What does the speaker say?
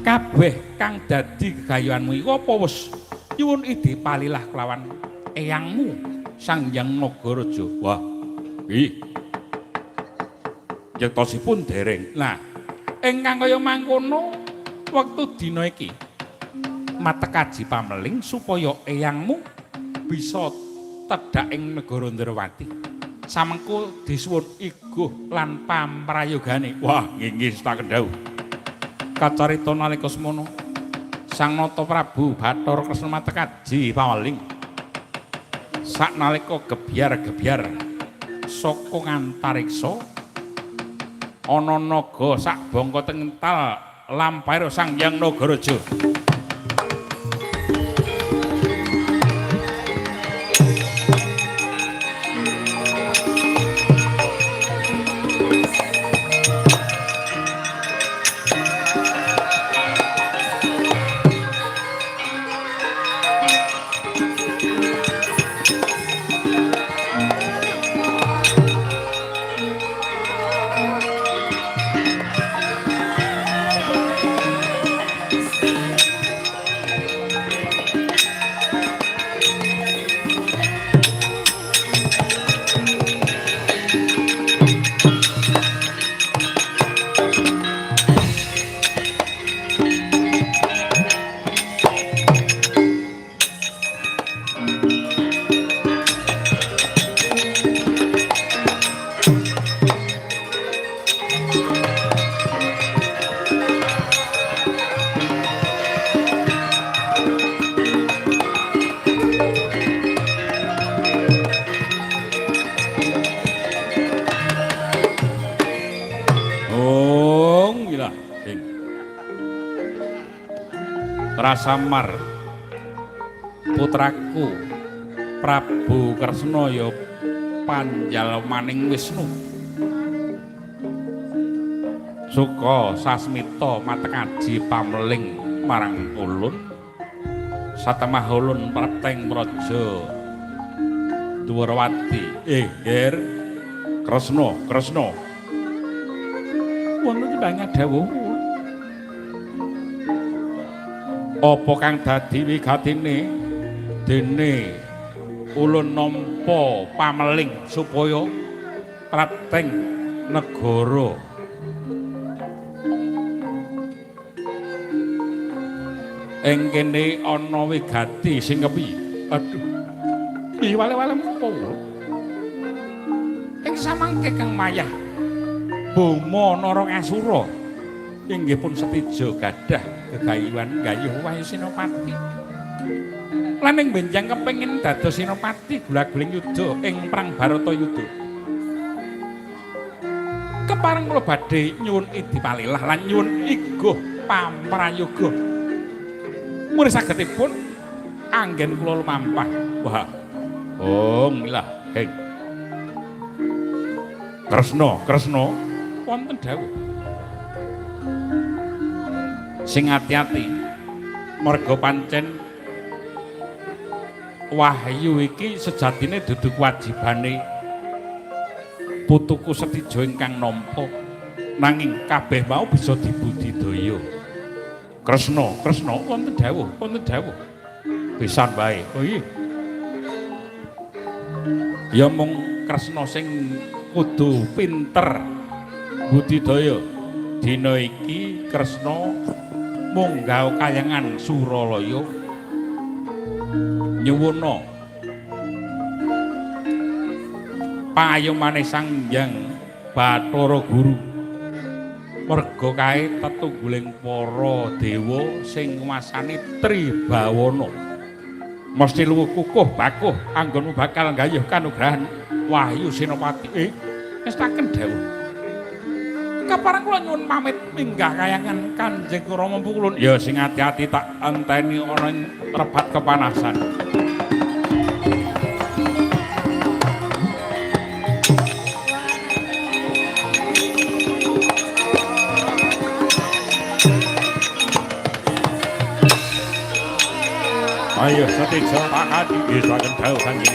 Kabeh kang dadi gegayuhanmu iku apa wis nyuwun idi palilah kelawan eyangmu Sang Hyang Nagaraja. Wah, nggih. Yektosipun dereng. Nah, ingkang kaya mangkono wektu dina iki matekaji pameling supaya eyangmu bisa tedhak ing negara Ndrawati. Samengko disuwun iguh lan pamrayogane. Wah, nggih nggih setaken dawuh. Kacarita nalika semono Sang Nata Prabu Bathara Kresna matekaji pameling. Saknalika gebyar-gebyar saka ngantariksa ana naga sak bangka tental lampahira Sang Hyang Nagaraja. Rasamar putraku Prabu Kresna ya panjalmaning Wisnu. Suka sasmita matekaji pameling marang ulun. Satemah ulun prapteng praja Dwarawati. Ger Kresna, Kresna. Wonten timbang dawuh. Apa kang dadi wigatine dene ulun nampa pameling supaya prapteng negara ing kene ana wigati sing kepiye? Aduh, piye wale-wale menapa? Ing samangke kang mayah Boma Narakasura inggih pun setija gadah gegayuhan gayuh Wahyu Senopati. Lan ing benjang kepengin dados senopati gula-guling yuda ing perang Baratayuda. Kepareng kula badhe nyuwun idi palilah lan nyuwun iguh pamrayoga. Murih sagedipun anggen kula lumampah. Wah. Oh, ngilah, heng. Kresna, Kresna wonten dawuh. Sing ati-ati merga pancen wahyu iki sejatine dudu kewajibane putuku Setija ingkang nampa, nanging kabeh mau bisa dibudidaya. Kresna, Kresna wonten dawuh, wonten dawuh. Pisan wae. Oh iya. Ya mung Kresna sing kudu pinter budidaya. Dina iki Kresna munggah kayangan Suralaya nyuwuna pangayomane Sang Hyang Bathara Guru. Merga kae tetungguling para dewa sing nguwasani Tribawana. Mesti luwih kukuh bakuh anggonmu bakal nggayuh kanugrahan Wahyu Senopati. Ngestaken dawuh. Kapareng kula nyuwun pamit minggah kayangan Kanjeng Rama Pukulun. Ya sing ati-ati tak enteni ana ing rebat kepanasan. Ayo Setija tak ati nggih saken dawuh Kanjeng.